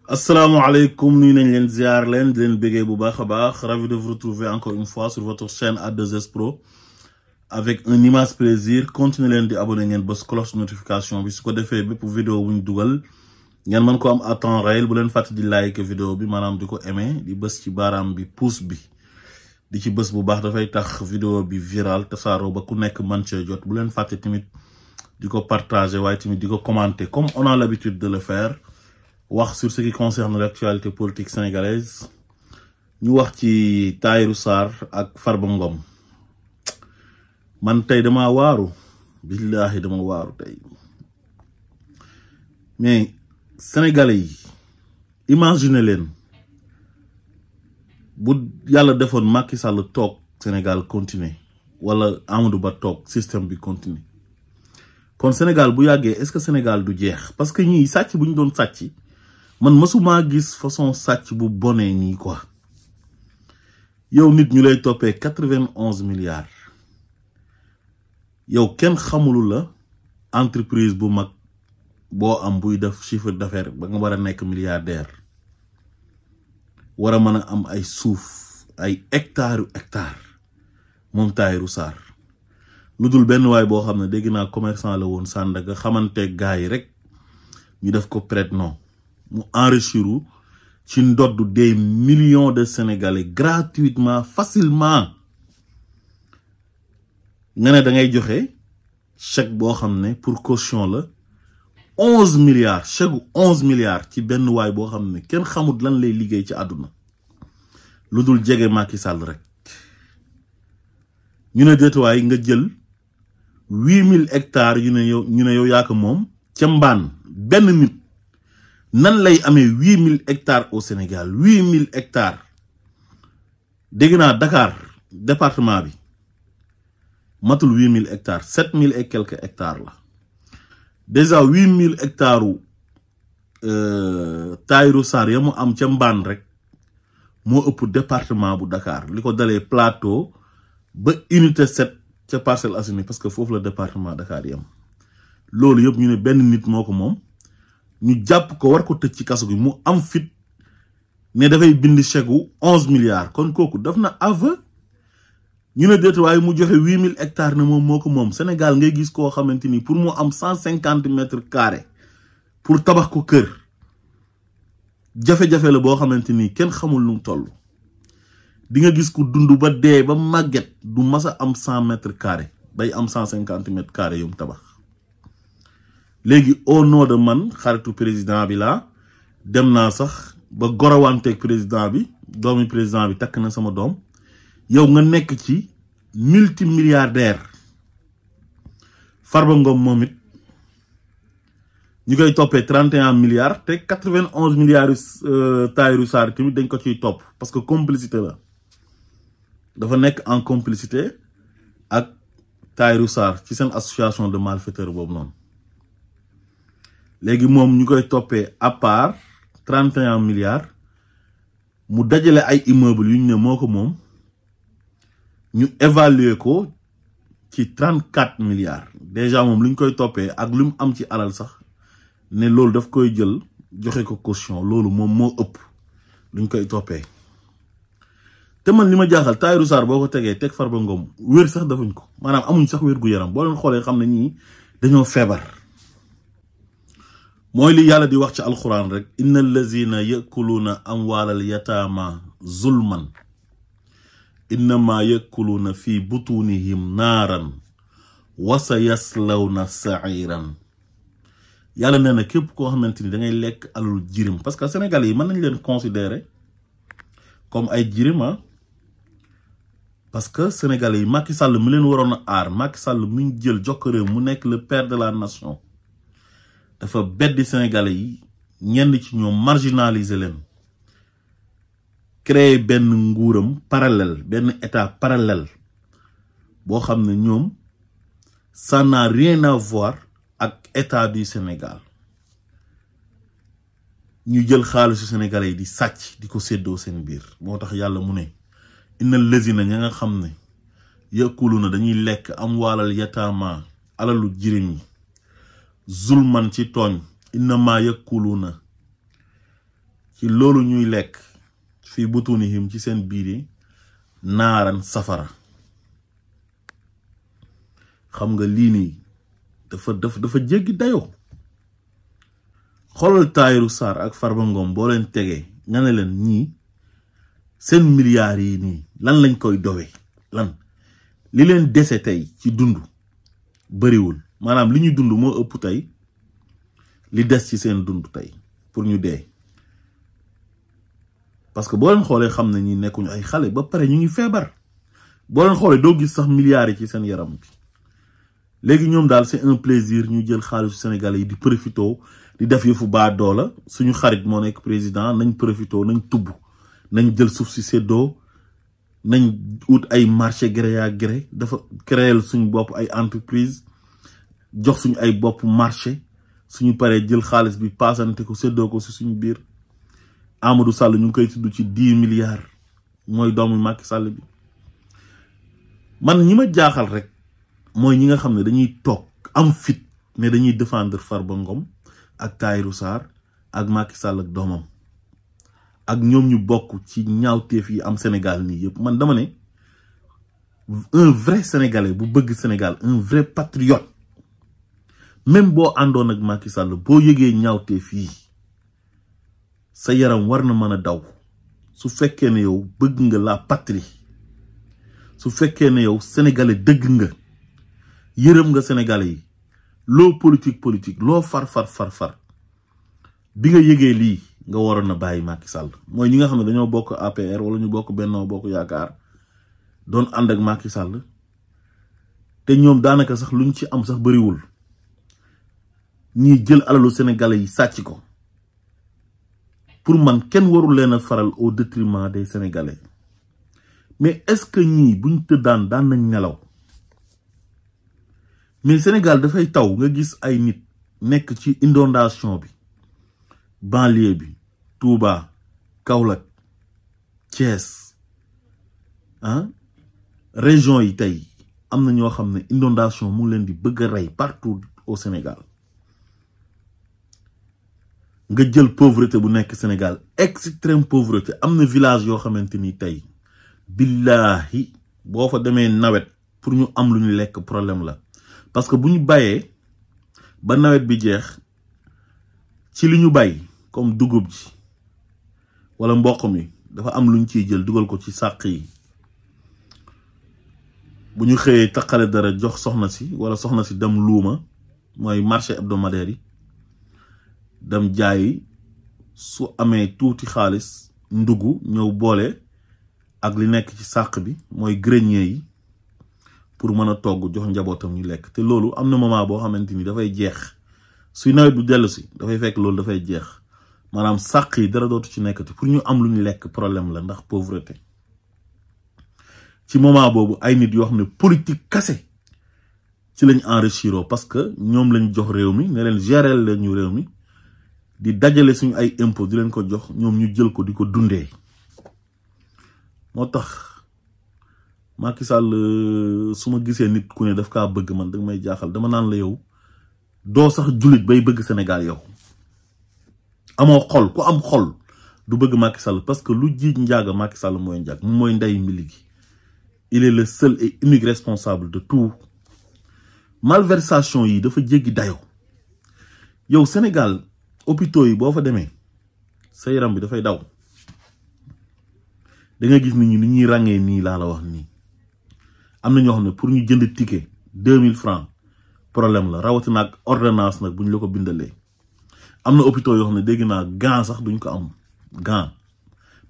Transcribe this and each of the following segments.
Assalamu alaikum, nous sommes ziar len di len bégué bu baax baax, ravi de vous retrouver encore une fois sur votre chaîne A2S Pro avec un immense plaisir. Continuez len di abonner ngeen bës cloche de notification bi su ko défé bépp vidéo buñ duggal ngeen man ko am à temps réel bu len fatte di like vidéo bi manam diko aimer di bës ci baram bi pouce bi di ci bës bu baax da fay tax vidéo bi viral tassaro ba ku nekk man ci jot bu len fatte timit diko partager way timit diko commenter comme on a l'habitude de le faire. Wax sur ce qui concerne l'actualité politique sénégalaise ñu wax ci Tahirou Sarr ak Farba Ngom man tay dama waru billahi dama waru tay mais sénégalais yi imaginez len bu yalla defone Macky Sall tok Sénégal continuer wala Amadou Ba tok système bi continuer kon Sénégal bu yagge est-ce que Sénégal du jeex parce que ñi sacc buñ doon sacc man masuma gis façon sàcc bu boné ni quoi yow nit ñu lay topé 91 milliards yow ken xamulu la entreprise bu mag bo am buy def chiffre d'affaires ba nga wara nek milliardaire wara mëna am ay souf ay hectare mom Tahirou Sarr ludul ben way bo xamné dégg na commerçant la won Sandaga xamanté gaay rek ñu def ko prête non mu enrichiru ci ndoddu des millions de Sénégalais gratuitement facilement nga ne da ngay joxe chèque bo xamné pour caution la 11 milliards chèque 11 milliards ci benn way bo xamné ken xamut lan lay liggéey ci aduna ludul djégé Macky Sall rek ñu ne déet way nga jël 8000 hectares ñu ne yow yaa ko moom ca mbaan benn nit nan lay amé 8000 hectares au Sénégal 8000 hectares dégg naa Dakar département bi matul 8000 hectares 7000 et quelques hectares la déjà 8000 hectares Tahirou Sarr yamu am ca mbaan rek moo ëpp département bu Dakar liko dalé plateau ba unité 7 ca Parcelles Assainies parce que foofu la département Dakar yam loolu yëpp ñu ne benn nit moko mom ñu japp ko war ko tecc ci kasso gi mu am fit ne da fay bind chèque 11 milliards kon koku daf na aveu ñu ne déet way mu joxe 8000 hectares ne mom moko mom Sénégal ngay gis ko xamanteni pour mu am 150 mètres carrés pour tabax ko kër jafé la bo xamanteni ken xamul nu tollu di nga gis ku dundu ba dé ba màgget du massa am 100 mètres carrés bay am 150 mètres carrés yum tabax légui au nom de man xaritu président bi la dem na sax ba gorawante ak président bi doomi président bi tak na sama doom yow nga nek ci multimilliardaire Farba Ngom momit ñu koy topé 31 milliards té 91 milliards Tahirou Sarr tamit dañ ko ciy top parce que complicité la dafa nek en complicité ak Tahirou Sarr ci sen association de malfaiteurs bobu non légui mom ñukoy topé à part 31 milliards mu dajalé ay immeubles yu ñu né moko mom ñu évaluer ko ci 34 milliards déjà mom luñ koy topé ak lu am ci alal sax né lolu daf koy jël joxé ko caution lolu mom mo ëpp luñ koy topé té man lima jaaxal Tahirou Sarr boko tégué tek Farba Ngom wër sax dafuñ ko manam amuñ sax wër gu yaram bo leen xolé xamna ñi dañoo fébar moy li yalla di wax ci alcorane rek innal lazina yakuluna amwalal yatama zulman innama yakuluna fi butunihim naran wa sayaslawna sa'iran yalla neena kep ko xamanteni da ngay lek alul jirim parce que sénégalais yi man nañ leen considérer comme ay jirima parce que sénégalais yi Macky Sall mu leen warona ar Macky Sall mu jël jokkere mu nek le père de la nation dafa beddi sénégalais yi ñenn ci ñoom marginaliser leen créer ben nguuram parallèle ben état parallèle bo xamné ñoom ça n'a rien à voir ak état du Sénégal ñu jël xaalisu sénégalais yi di sàcc di ko séddoo seen biir motax yalla mu né innal lazina ña nga xamné yakuluna dañuy lekk am walal yatama alalu jirim yi zulman ci togn innama yakuluna ci loolu ñuy lekk fii butunihim ci seen biir yi naaran safara. xam nga lii nii dafa jéggi dayoo. xoolal Tahirou Sarr ak Farba Ngom boo leen tegee nga ne leen ñii seen milliards yi nii lan lañ koy dowee lan li leen dese tey ci dund bariwul maanaam li ñuy dund moo ëpp tey li des ci seen dund tey pour ñu dee. parce que boo leen xoolee xam ne ñi nekkuñu ay xale ba pare ñu ngi feebar boo leen xoolee doo gis sax milliards yi ci seen yaram bi. léegi ñoom daal c'est un plaisir ñu jël xaalisu Sénégalais yi di profito di def yëfu baa doola suñu xarit moo nekk président nañ profito nañ tubb nañ jël suuf si séddoo nañ ut ay marché gré à gré dafa créer suñu bopp ay entreprise jox suñu ay bopp marché suñu paree jël xaalis bi paasante ko séddoo ko si suñu biir. Amadou Sall ñu ngi koy tudd ci 10 milliards mooy doomu Macky Sall bi. man ñi ma jaaxal rek mooy ñi nga xam ne dañuy toog am fit mais dañuy défendre Farba Ngom ak Tahirou Sarr ak Macky Sall ak doomam ak ñoom ñu bokk ci ñaawteef yi am Sénégal nii yëpp. man dama ne un vrai sénégalais bu bëgg Sénégal un vrai patriote même boo àndoon ak Macky Sall boo yëgee ñaawteef yi sa yaram war na mën a daw su fekkee ne yow bëgg nga la patrie su fekkee ne yow sénégalais dëgg nga yërëm nga sénégalais yi loo politique loo far bi nga yëgee lii nga waroon na bàyyi Macky Sall. mooy ñi nga xam ne dañoo bokk APR wala ñu bokk Benno Bokk Yaakaar doon ànd ak Macky Sall te ñoom daanaka sax luñ ci am sax bariwul ñiy jël alalu sénégalais yi sàcc ko. pour man kenn warul leen a faral au détriment des sénégalais mais est-ce que ñii buñ tëddaan daan nañ nelaw mais Sénégal dafay taw nga gis ay nit nekk ci inondation bi banlieue bi Touba Kaolack Thiès région yi tey am na ñoo xam ne inondation mu ngi leen di bëgg a rey partout au Sénégal. nga jël pauvreté bu nekk Sénégal extrême pauvreté am na village yoo xamante ni tey billahi boo fa demee nawet pour ñu am lu ñu lekk problème la parce que bu ñu bàyyee ba nawet bi jeex ci li ñu bàyyi comme dugub ji wala mboq mi dafa am lu ñu ciy jël dugal ko ci sàq yi bu ñu xëyee taqale dara jox soxna si wala soxna si dem luuma mooy marché hebdomadaire yi dem jaay su amee tuuti xaalis ndugu ñëw boole ak li nekk ci sàq bi mooy grenier yi pour mën a togg jox njabootam ñu lekk te loolu am na moment boo xamante ni dafay jeex suy nawet bu dellu si dafay fekk loolu dafay jeex maanaam sàq yi dara dootu ci nekkati pour ñu am lu ñu lekk problème la ndax pauvreté ci moment boobu ay nit yoo xam ne politique kase ci lañ enrichiroo parce que ñoom lañ jox réew mi ne leen gérer leen ñu réew mi di dajale suñu ay impôt di leen ko jox ñoom ñu jël ko di ko dundee moo tax Macky Sall su ma gisee nit ku ne daf kaa bëgg man da may jaaxal dama naan la yow doo sax jullit bay bëgg Sénégal yow amoo xol ku am xol du bëgg Macky Sall parce que lu jiij njaaga Macky Sall mooy njaag moom mooy ndey mi ligi il est le seul et unique responsable de tout malversation yi dafa jéggi dayo yow Sénégal hôpitaux yi boo fa demee sa yaram bi dafay daw da nga gis nit ñi ni ñuy ràngee nii laa la wax nii am na ñoo xam ne pour ñu jënd ticket 2000 francs problème la rawatina ak ordonnance nag bu ñu la ko bindalee am na hôpitaux yoo xam ne dégg naa gant sax duñ ko am gant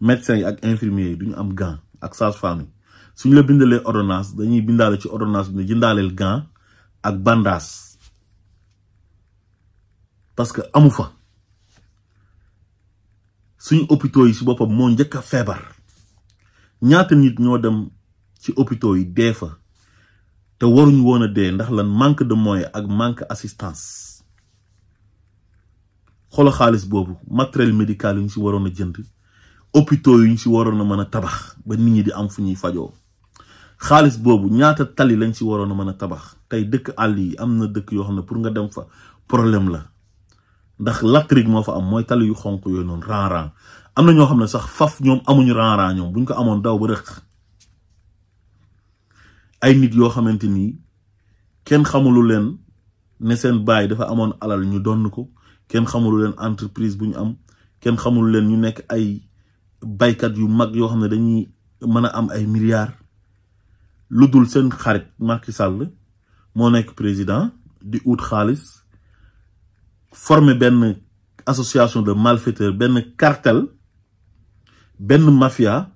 médecins yi ak infirmiers yi duñu am gant ak sage-femme yi suñ la bindalee ordonnance dañuy bindaale ci ordonnance bi ne jëndaaleel gant ak bandage parce que amu fa suñu hôpitaux yi si boppam moo njëkk a feebar ñaata nit ñoo dem ci hôpitaux yi dee fa te waruñ woon a dee ndax lan manque de moyens ak manque assistance xolo xaalis boobu matériel médical yu ñu si waroon a jënd hôpitaux yu ñu si waroon a mën a tabax ba nit ñi di am fu ñuy fajoo xaalis boobu ñaata tali lañ si waroon a mën a tabax tey dëkk àll yi am na dëkk yoo xam ne pour nga dem fa problème la ndax latrik moo fa am mooy tali yu xonk yooyu noonu ran am na ñoo xam ne sax faf ñoom amuñu ran ñoom buñ ko amoon daw ba rëq ay nit yoo xamante ni kenn xamulu leen ne seen baay dafa amoon alal ñu donn ko kenn xamulu leen entreprise bu ñu am kenn xamulu leen ñu nekk ay baykat yu mag yoo xam ne dañuy mën a am ay milliards lu dul seen xarit Macky Sall moo nekk président di ut xaalis former benn association de malfaiteurs benn cartel benn mafia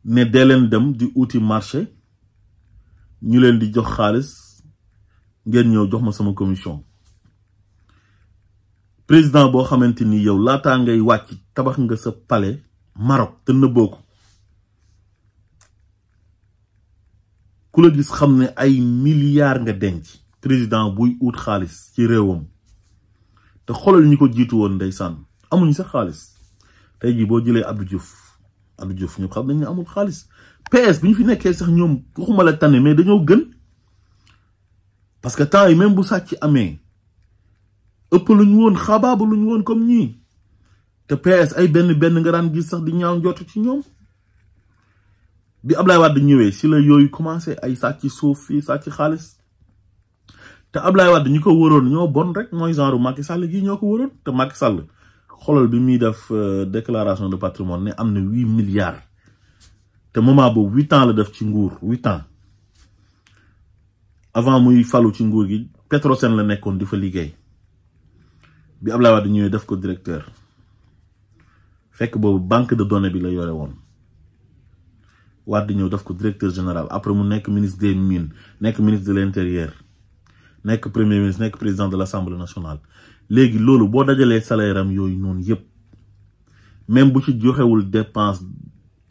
ne dee leen dem di uti marché ñu leen di jox xaalis ngeen ñëw jox ma sama commission président boo xamante ni yow laataa ngay wàcc tabax nga sa palais Maroc te nëbboo ko ku la gis xam ne ay milliards nga denc président buy ut xaalis ci réewam te xoolal ñi ko jiitu woon ndeysaan amuñu sax xaalis tey jii boo jëlee Abdou Diouf ñëpp xam nañ ne amul xaalis PS bi ñu fi nekkee sax ñoom waxuma la tane mais dañoo gën parce que temps yi même bu sàcc amee ëpp lu ñu woon xabaabu lu ñu woon comme ñii te PS ay benn nga daan gis sax di ñaaw njott ci ñoom bi Ablaye Wade ñëwee si la yooyu commencé ay sàcc suuf fii sàcc xaalis te Ablaye Wade ñi ko wëroon ñoo bon rek mooy genre Macky Sall gii ñoo ko wëroon te Macky Sall xoolal bi muy def déclaration de patrimoine ne am na 8 milliards te moment boobu 8 ans la def ci nguur 8 ans avant muy falu ci nguur gi Petrosen la nekkoon di fa liggéey bi Ablaye Wade ñëwee def ko directeur fekk boobu banque de données bi la yore woon Wade ñëw def ko directeur général après mu nekk ministre des mines nekk ministre de l'intérieur nekk premier ministre nekk président de l'Assemblée nationale léegi loolu boo dajalee salaire am yooyu noonu yépp même bu ci joxewul dépense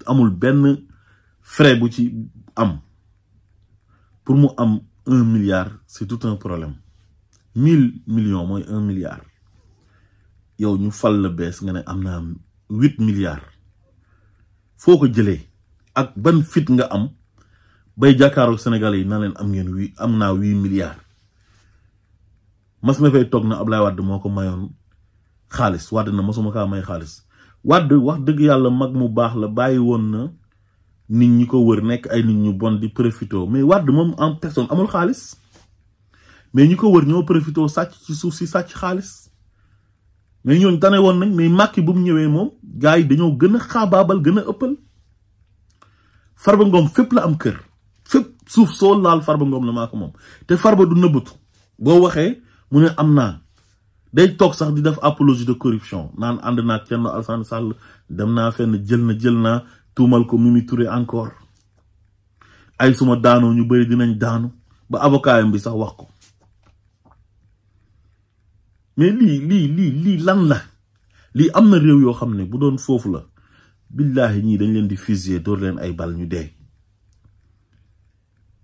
amul benn frais bu ci am pour mu am 1 milliard c'est tout un problème 1000 millions mooy 1 milliard yow ñu fal la bees nga ne am naa 8 milliards foo ko jëlee ak ban fit nga am bay jàkkaaru Sénégalais yi na leen am naa 8 milliards mas na fay toog na Ablaye Wade moo ko mayoon xaalis Wade na masuma kaa may xaalis Wade wax dëgg yàlla mag mu baax la bàyyi woon na nit ñi ko wër nekk ay nit ñu bon di profito mais Wade moom en personne amul xaalis mais ñi ko wër ñoo profito sàcc ci suuf si sàcc xaalis mais ñooñu tane woon nañ mais Macky bu mu ñëwee moom gars yi dañoo gën a xaabaabal gën a ëppal Farba Ngom fépp la am kër fépp suuf soo laal Farba Ngom la maa ko moom te Farba du nëbbatu boo waxee mu ne am naa day toog sax di def apologie de corruption naan ànd naa ak Thierno Alassane Sall dem naa fenn jël naa tuumal ko Mimi Touré encore ay suma daanoo ñu bëri dinañ daanu ba avocat yam bi sax wax ko mais lii lan la lii am na réew yoo xam ne bu doon foofu la billahi ñii dañ leen di fusiller door leen ay bal ñu dee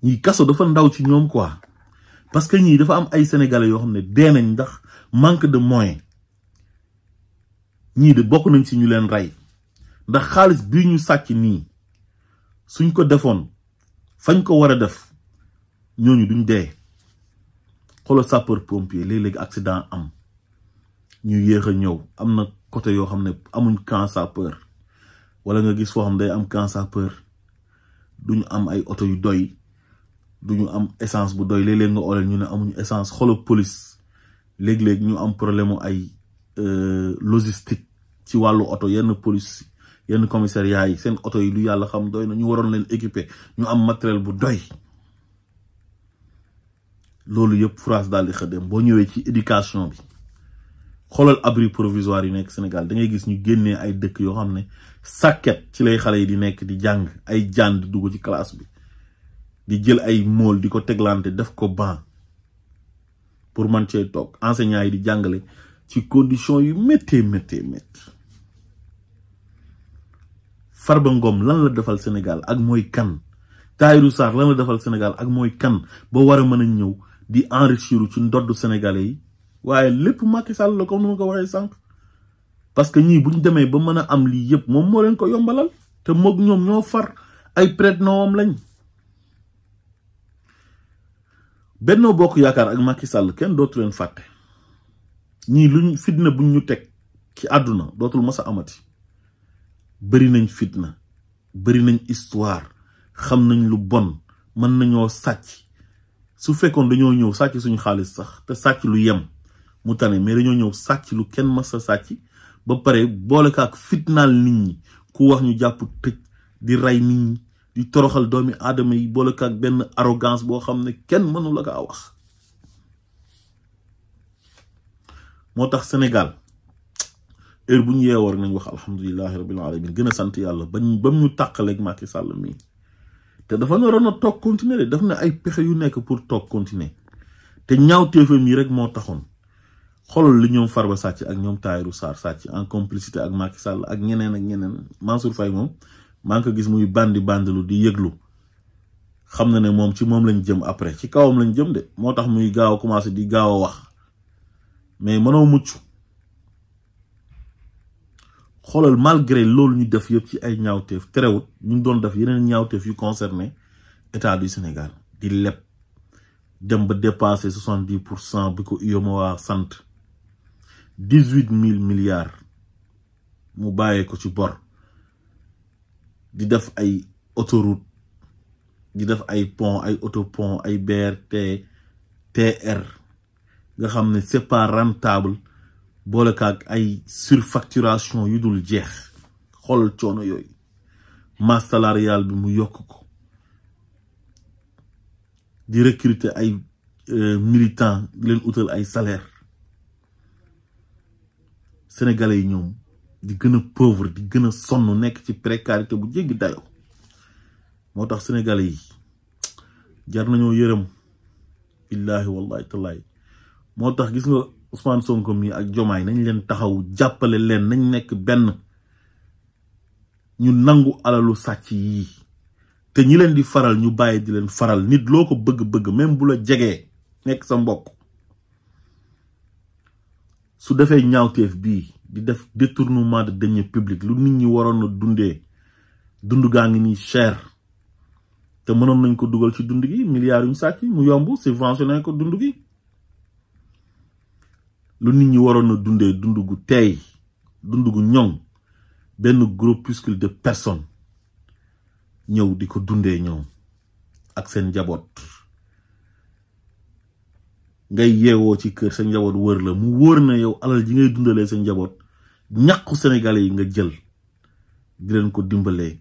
ñii kaso dafa ndaw ci ñoom quoi parce que ñii dafa am ay sénégalais yoo xam ne dee nañ ndax manque de moyens ñii de bokk nañ ci ñu leen rey ndax xaalis bii ñu sàcc nii suñ ko defoon fañ ko war a def ñooñu duñ dee xoolal sapeur pompier léeg-léeg accident am ñu yéex a ñëw am na côté yoo xam ne amuñ camp sapeur wala nga gis foo xam day am camp sapeur duñu am ay oto yu doy duñu am essence bu doy léeg-léeg nga oleel ñu ne amuñu essence xoolal police léeg-léeg ñu am problème mu ay logistique ci wàllu oto yenn police yenn commissariat yi seen oto yi lu yàlla xam doy na ñu waroon leen équiper ñu am matériel bu doy loolu yëpp France daal di xëdem boo ñëwee ci éducation bi xoolal abri provisoire yi nekk Sénégal da ngay gis ñu génnee ay dëkk yoo xam ne sàkket ci lay xale yi di nekk di jàng ay jaan di dugg ci classe bi di jël ay mool di ko teglante def ko banc pour man cee toog enseignants yi di jàngale ci condition yu méttee Farba Ngom lan la defal Sénégal ak mooy kan Tahirou Sarr lan la defal Sénégal ak mooy kan ba war a mën a ñëw di enrichir ci ndoddu sénégalais yi waaye lépp Macky Sall la comme ni ma ko waxee sànq parce que ñii bu ñu demee ba mën a am lii yëpp moom moo leen ko yombalal te moog ñoom ñoo far ay prête-noms lañ. Benno Bokk Yaakaar ak Macky Sall kenn dootu leen fàtte ñii luñ fitna buñ ñu teg ci àdduna dootul masa amati. Bari nañ fitna, bari nañ histoire, xam nañ lu bon, mën nañoo sàcc. Su fekkoon dañoo ñëw sàcc suñu xaalis sax te sàcc lu yem mu tane, mais dañoo ñëw sàcc lu kenn masa sàcc ba pare boole kaak fitnaal nit ñi, ku wax ñu jàpp tëj di rey nit ñi, di toroxal doomi aadama yi, boole kaak benn arrogance boo xam ne kenn mënu la kaa wax. moo tax Sénégal heure bu ñu yeewoor nañ wax alhamdulilahi rabbil alamin gën a sant yàlla bam ñu tàqaleeg Macky Sall mii. te dafa naroon a toog continuer de daf ne ay pexe yu nekk pour toog continuer te ñaawteefam yi rek moo taxoon. xoolal li ñoom Farba sàcc ak ñoom Tahirou Sarr sàcc en complicité ak Macky Sall ak ñeneen Mansour Faye moom maa ngi ko gis muy bandilu di yëglu xam na ne moom ci moom lañ jëm après ci kawam lañ jëm de moo tax muy gaaw a commencé di gaaw a wax mais mënoo mucc. xoolal malgré loolu ñu def yëpp ci ay ñaawteef terewut ñu ngi doon def yeneen ñaawteef yu concerné état du Sénégal di leb dem ba dépassé 70% bi ko UEMOA sant 18 000 milliards mu bàyyee ko ci bor di def ay autoroute di def ay pont ay autopont ay BRT TR nga xam ne c'est pas rentable boole kaak ay surfacturation yu dul jeex. xoolal coono yooyu masse salariale bi mu yokk ko di recruter ay militants di leen utal ay salaire. Sénégalais yi ñoom di gën a pauvre di gën a sonn nekk ci précarité bu jéggi dayoo. moo tax Sénégalais yi jar nañoo yërëm billahi wallahi tallahi. moo tax gis nga Ousmane Sonko mi ak Diomaye nañ leen taxaw jàppale leen nañ nekk benn ñu nangu alalu sàcc yii te ñi leen di faral ñu bàyyi di leen faral. nit loo ko bëgg-bëgg même bu la jegee nekk sa mbokk su defee ñaawteef bii di def détournement de deniers publics lu nit ñi waroon a dundee dund gaa ngi nii cher te mënoon nañ ko dugal ci dund gi milliards yuñ sàcc mu yomb subventionné ko dund gi. lu nit ñi waroon a dundee dund gu teey dund gu ñoŋ benn groupuscule de personnes ñëw di ko dundee ñoom ak seen njaboot. ngay yeewoo ci kër sa njaboot wër la mu wóor na yow alal ji ngay dundalee sa njaboot ñàqu Sénégalais yi nga jël di leen ko dimbalee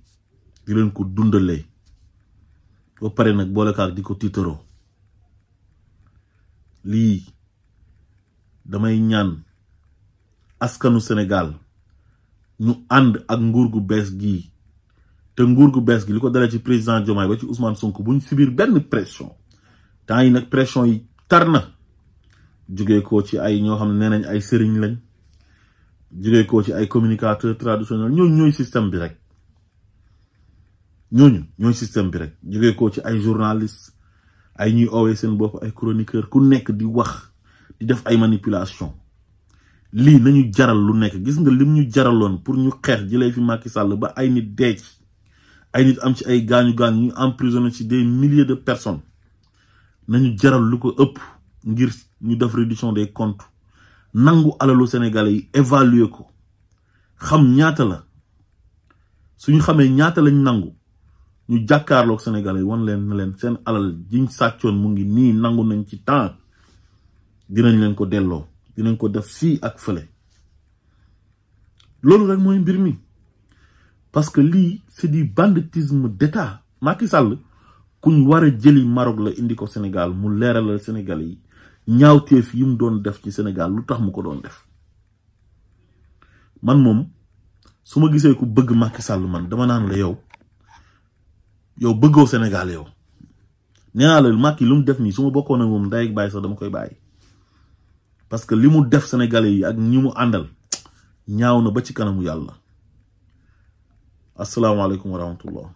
di leen ko dundalee ba pare nag boole kaak di ko tiitaroo. lii damay ñaan askanu Sénégal ñu ànd ak nguur gu bees gii te nguur gu bees gi li ko dalee ci président Diomaye ba ci Ousmane Sonko buñ subir benn pression. temps yi nag pression yi tar na jógee ko ci ay ñoo xam ne nee nañ ay sëriñ lañ jógee ko ci ay communicateurs traditionnels ñooñu ñooy système bi rek. ñooñu ñooy système bi rek jógee ko ci ay journalistes ay ñuy oowee seen bopp ay chroniqueurs ku nekk di wax di def ay manipulation. lii nañu jaral lu nekk gis nga lim ñu jaraloon pour ñu xeex jëlee fi Macky Sall ba ay nit dee ci ay nit am ci ay gaañu-gaañu ñu emprisonné ci des milliers de personnes nañu jaral lu ko ëpp ngir ñu def reddition des comptes nangu alalu Sénégalais yi évaluer ko xam ñaata la suñu xamee ñaata lañ nangu ñu jàkkaarloog Sénégalais yi wan leen na leen seen alal jiñ sàccoon mu ngi nii nangu nañ ci temps dinañ leen ko delloo dinañ ko def fii ak fële. loolu rek mooy mbir mi parce que lii c'est du banditisme d'État. Macky Sall kuñ war a jëli Maroc la indi ko Sénégal mu leeralal Sénégal yi ñaawteef yi mu doon def ci Sénégal lu tax mu ko doon def. man moom su ma gisee ku bëgg Macky Sall man dama naan la yow bëggoo Sénégal yow. nee naa la Macky lu mu def nii su ma bokkoon ak moom ndey ak bàyyi sax dama koy bàyyi. parce que li mu def Sénégalais yi ak ñi mu àndal ñaaw na ba ci kanamu yàlla. asalaamaaleykum wa rahmatullah.